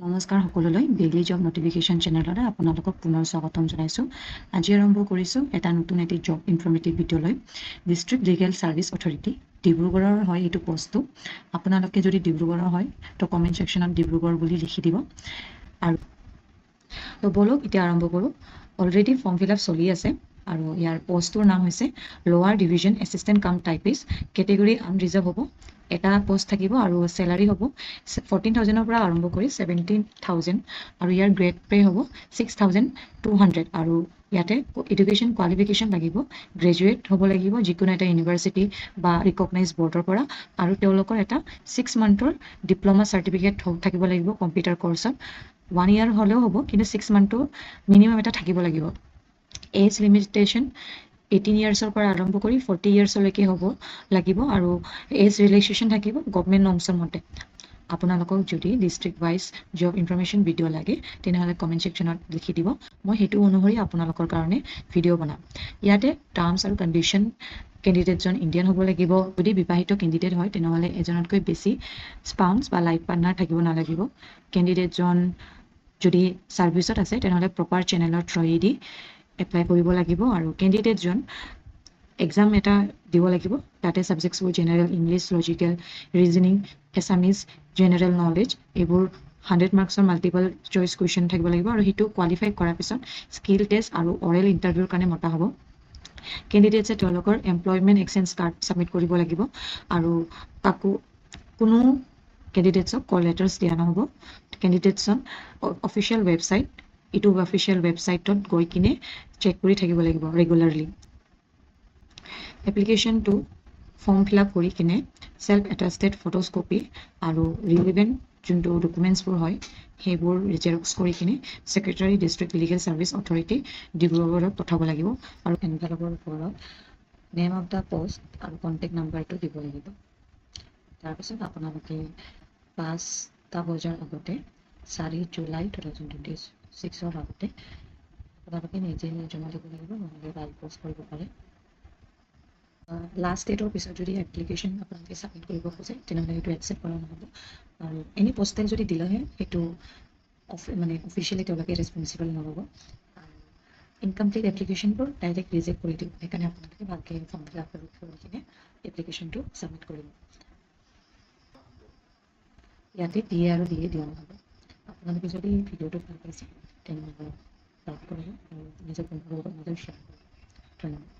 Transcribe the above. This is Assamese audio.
নমস্কাৰ সকলোলৈ, ডেইলি জব নটিফিকেশ্যন চেনেললৈ আপোনালোকক পুনৰ স্বাগতম জনাইছোঁ। আজি আৰম্ভ কৰিছোঁ এটা নতুন এটি জব ইনফৰ্মেটিভ ভিডিঅ' লৈ। ডিষ্ট্ৰিক্ট লিগেল ছাৰ্ভিচ অথৰিটি ডিব্ৰুগড়ৰ হয় এইটো পষ্টটো। আপোনালোকে যদি ডিব্ৰুগড়ৰ হয়, তো কমেণ্ট ছেকশ্যনত ডিব্ৰুগড় বুলি লিখি দিব। আৰু তো ব'লক, এতিয়া আৰম্ভ কৰোঁ। অলৰেডি ফৰ্ম ফিল আপ চলি আছে আৰু ইয়াৰ পষ্টটোৰ নাম হৈছে Lower Division Assistant cum Typist, category unreserved হ'ব। এটা পষ্ট থাকিব আৰু চেলাৰী হ'ব 14,000ৰ পৰা আৰম্ভ কৰি 17,000 আৰু ইয়াৰ গ্ৰেড পে' হ'ব 6,200। আৰু ইয়াতে এডুকেশ্যন কোৱালিফিকেশ্যন লাগিব, গ্ৰেজুৱেট হ'ব লাগিব যিকোনো এটা ইউনিভাৰ্চিটি বা ৰিকগনাইজ বৰ্ডৰ পৰা আৰু তেওঁলোকৰ এটা 6 মান্থৰ ডিপ্ল'মা চাৰ্টিফিকেট থাকিব লাগিব কম্পিউটাৰ কৰ্চত। ওৱান ইয়াৰ হ'লেও হ'ব, কিন্তু 6 মান্থটো মিনিমাম এটা থাকিব লাগিব। এজ লিমিটেশ্যন 18 ইয়াৰ্ছৰ পৰা আৰম্ভ কৰি 40 ইয়াৰ্ছলৈকে হ'ব লাগিব আৰু এজ ৰিলেক্সেশ্যন থাকিব গভমেণ্ট নৰ্মছৰ মতে। আপোনালোকক যদি district wise job information video লাগে, তেনেহ'লে কমেণ্ট ছেকশ্যনত লিখি দিব। মই সেইটো অনুসৰি আপোনালোকৰ কাৰণে ভিডিঅ' বনাম। ইয়াতে টাৰ্মছ আৰু কণ্ডিশ্যন, কেণ্ডিডেটজন ইণ্ডিয়ান হ'ব লাগিব। যদি বিবাহিত কেণ্ডিডেট হয়, তেনেহ'লে এজনতকৈ বেছি স্পাউন্স বা লাইফ পাৰ্টনাৰ থাকিব নালাগিব। কেণ্ডিডেটজন যদি ছাৰ্ভিচত আছে, তেনেহ'লে প্ৰপাৰ চেনেলৰ থ্ৰুৱেদি এপ্লাই কৰিব লাগিব আৰু কেণ্ডিডেটজন এক্সাম এটা দিব লাগিব। তাতে ছাবজেক্টছবোৰ General English, Logical Reasoning, Assamese, General Knowledge, এইবোৰ 100 মাৰ্কছৰ মাল্টিপল চইচ কুৱেশ্যন থাকিব লাগিব আৰু সেইটো কোৱালিফাই কৰাৰ পিছত স্কিল টেষ্ট আৰু অৰেল ইণ্টাৰভিউৰ কাৰণে মতা হ'ব। কেণ্ডিডেটছে তেওঁলোকৰ এমপ্লয়মেণ্ট এক্সচেঞ্জ কাৰ্ড ছাবমিট কৰিব লাগিব আৰু কাকো কোনো কেণ্ডিডেটছক কল লেটাৰ্ছ দিয়া নহ'ব। কেণ্ডিডেটছক অফিচিয়েল ৱেবছাইট, এইটো অফিচিয়েল ৱেবছাইটত গৈ কিনে চেক কৰি থাকিব লাগিব ৰেগুলাৰলি। এপ্লিকেশ্যনটো ফৰ্ম ফিল আপ কৰি কিনে ছেল্ফ এটাষ্টেড ফটোকপি আৰু ৰিলিভেণ্ট যোনটো ডকুমেণ্টছবোৰ হয়, সেইবোৰ জেৰক্স কৰি কিনে Secretary, District Legal Service Authority, ডিব্ৰুগড়ত পঠাব লাগিব আৰু এনভেলপৰ ওপৰত নেম অফ the post আৰু কণ্টেক্ট নাম্বাৰটো দিব লাগিব। তাৰপিছত আপোনালোকে 5টা বজাৰ আগতে, 4 জুলাই 2026ৰ আগতে আপোনালোকে নিজে জমা দিব লাগিব, নহ'লে বাই পষ্ট কৰিব পাৰে। লাষ্ট ডেটৰ পিছত যদি এপ্লিকেশ্যন আপোনালোকে ছাবমিট কৰিব খোজে, তেনেহ'লে সেইটো একচেপ্ট কৰা নহ'ব আৰু এনি পষ্টেল যদি দিলেহে সেইটো মানে অফিচিয়েলি তেওঁলোকে ৰেচপনচিবল নল'ব আৰু ইনকমপ্লিট এপ্লিকেশ্যনবোৰ ডাইৰেক্ট ৰিজেক্ট কৰি দিব। সেইকাৰণে আপোনালোকে ভালকৈ ফৰ্ম ফিল আপ কৰি কিনে এপ্লিকেশ্যনটো ছাবমিট কৰিব। ইয়াতে টি এ আৰু ডি এ দিয়া নহ'ব। আপোনালোকে যদি ভিডিঅ'টো ভাল পাইছে, তেনেহ'লে লাইক কৰিব আৰু নিজৰ বন্ধুবৰ্গৰ মাজত শ্বেয়াৰ কৰিব। ধন্যবাদ।